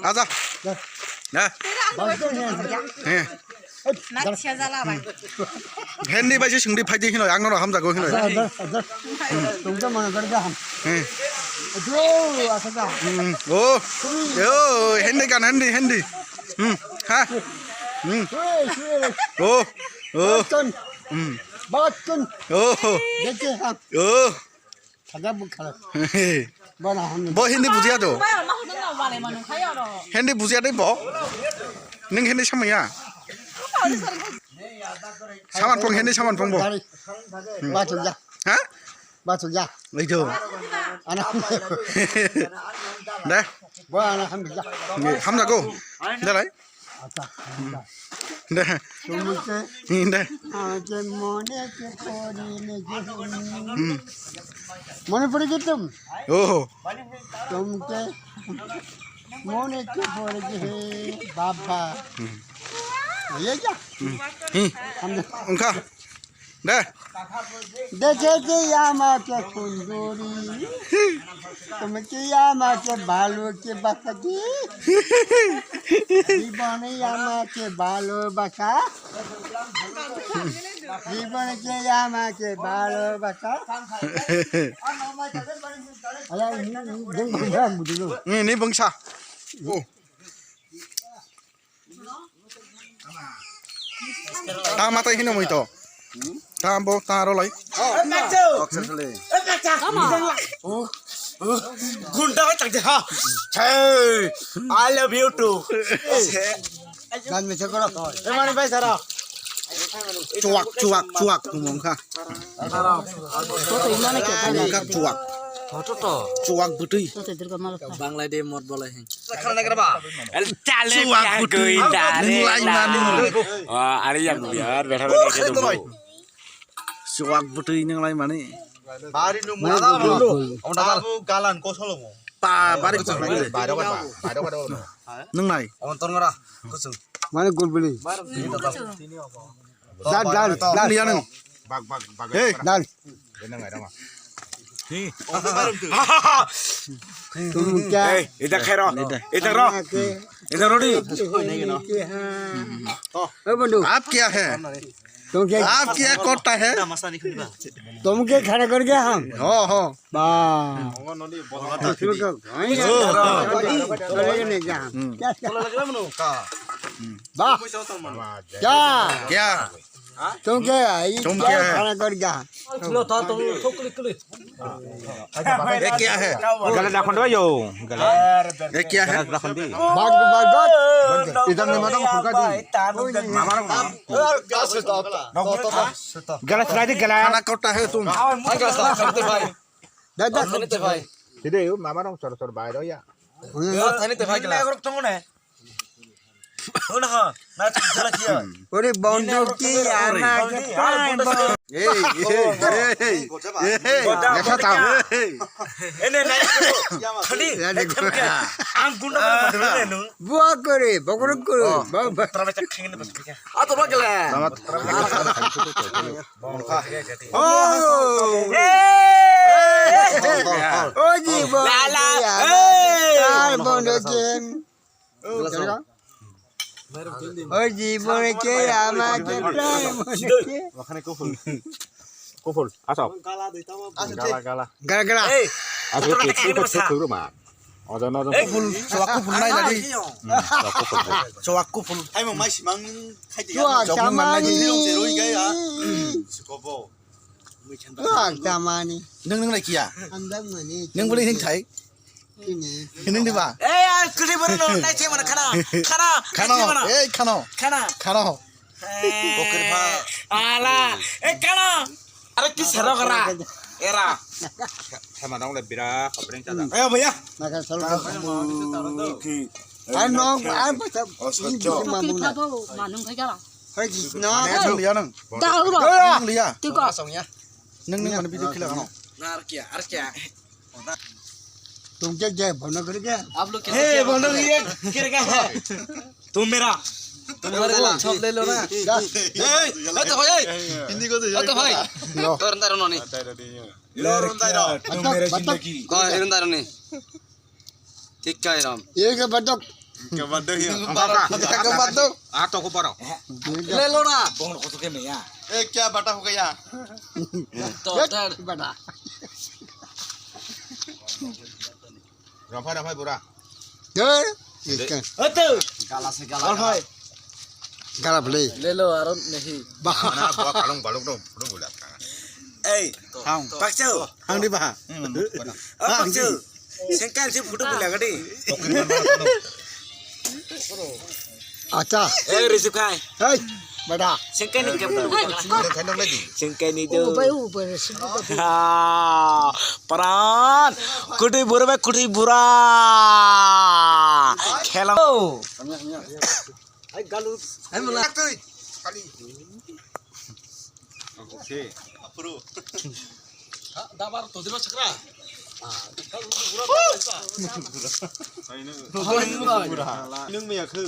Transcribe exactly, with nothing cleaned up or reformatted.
Aja. He. Hindi bai se sungdi phaidi hino, ang no hamjago hino. He. Hmm. Oh. Yo, hindi kan, hindi, hindi. Hmm. Ha. Hmm. Oh. Oh. Hmm. Oh. Thada bukhala. Bana hamni. Bo hindi bujiya to. Hindi bujiya de bo. Ning hindi samaya. Saman pong hindi saman pong bo. Bachuk ja. Ha? Bachuk ja. Itu. Ana. Deh. Bo ana hamni ja. Hamjago. Dalai. Acha. Deh. Tumke. Deh. Ache mone ke pori ne je. Hmm. Mone pori ke tum? Oh. Tumke. Mone ke pori ke baba. Hmm. Ye ja. Hmm. Hmm. Hamni. Ungka. Deh. Dekhe ki ama ke kunduri. Tumke ama ke balo ke basagi. Jibone ama ke balo basa. Jibone ke ama ke balo basa. Ala ini, ini, ini, ini, ini, ini. Ni, ni bangsa. Oh. Ta matai hino mui to. Ta bo ta ro lai. Gunda tak ha. Hey, I love you too. Dan me chakora. Emani bai sara. Chuak, chuak, chuak, tumong kha. Tumong kha chuak. Chuak bwtwi. Banglai de mot bolai hin. Chuak bwtwi. Nung lai mani. Chuak bwtwi nung lai mani. Bari nung mani. Galan kosolo mo. Pa bari kosolo. Bari kosolo. Nung nai. Mane gol bili. Dal, dal, dal. Liya nung. Bag, bag, bag. Hey. Dal. Tumke. Hey, idhar khairo. Idhar ro. Idhar ro di. Hey, bondhu. Aap kya hai? Tumke. Aap kya karta hai? Tumke khada kar gaya hum. Ho, ho. Ba. Ba. Kya? Kya? Tum kya hai? Tum kya hai? Khana kar gaya? Ye kya hai? Gala da khon do yo. Gala. Ye kya hai? Gala da khon di. Bag, bag, bag. Idhar nahi madam, khulka di. Mama. Gala silai di, gala. Khana karta hai tum? Dada. Side yo, mama rong sor sor bai do ya. Thani te bhai kela. Una ha, na tu jala kiya. Ore bondu ki ana ke. Hey, hey, hey. Hey, hey. Ene na. Thani. Ang gunda na. Bua kore, bokor kore. Baba. Tara chak khangin bas. Ato ba kela. Oh, jibon. Lala. Kar bono jem. Oh, jibon ke ama ke prai bono ke. Kuful. Kuful. Asok. Gala, gala. Gala, gala. Hey. Asok. Kuful. Ojo, ojo. Kuful, chuak kuful nai lagi. Hmm, chuak kuful. Chuak kuful. Hai mo mai simang khai dia. Chuak tamani. Chuak tamani. Nung nung lai kia. Andam mani. Nung beli hing thai. Nung di ba. Eh, ya, kuli baru no, nai che mana khana. Khana. Khana. Eh, khana. Khana. Khana. Oke, Pak. Ala, eh, khana. Are ki sero kara. Era. Sama dong le bira, kapreng tada. Ayo, bhaiya. Maka solo. Ano, ano, basta. Oh, soccho. Manung khai gala. Hai, no. Nung liya nung. Dahu ro. Nung liya. Tiko. Nung nung mana video khila kano. Nar kia, ar kia. तुम क्या क्या बंद कर क्या? आप लोग कैसे? हे, क्या बंद कर क्या? क्या क्या है? तुम मेरा, तुम हमारे को छाप ले लो ना। ए, ए, तो भाई, ए। हिंदी को तो ओ तो भाई। लो। तो रंदा रनो नहीं। लो, रंदा रनो। तुम मेरे जिंदगी। कौन है रंदा रनो नहीं? Thik kai ram. Ye ke batok. Ke batok ya. Ke batok. Ah, toko paro. Le lo na. Bong ko ke me ya. Eh, kya bata ho gaya? To dar. Bata. Ramphai, ramphai, bura. Ke? Ito. Gala se gala. Ramphai. Gala play. Le lo, aro nahi. Bah. Na, bua kalong balok dong, photo bulak. Ei, hang. Pakcho. Hang di bah. Hmm, mana? Oh, pakcho. Sengkang si photo bulak di. Acha. Eh, Rizuk hai. Hey, bada. Sengkang ni ke photo bulak. Sengkang ni tu. Oh, bai, oh, bai, sengkang. Ha, paran. Kutui bura bai, kutui bura. Khela. Dabar to dilo sakra. Nung me yakhu.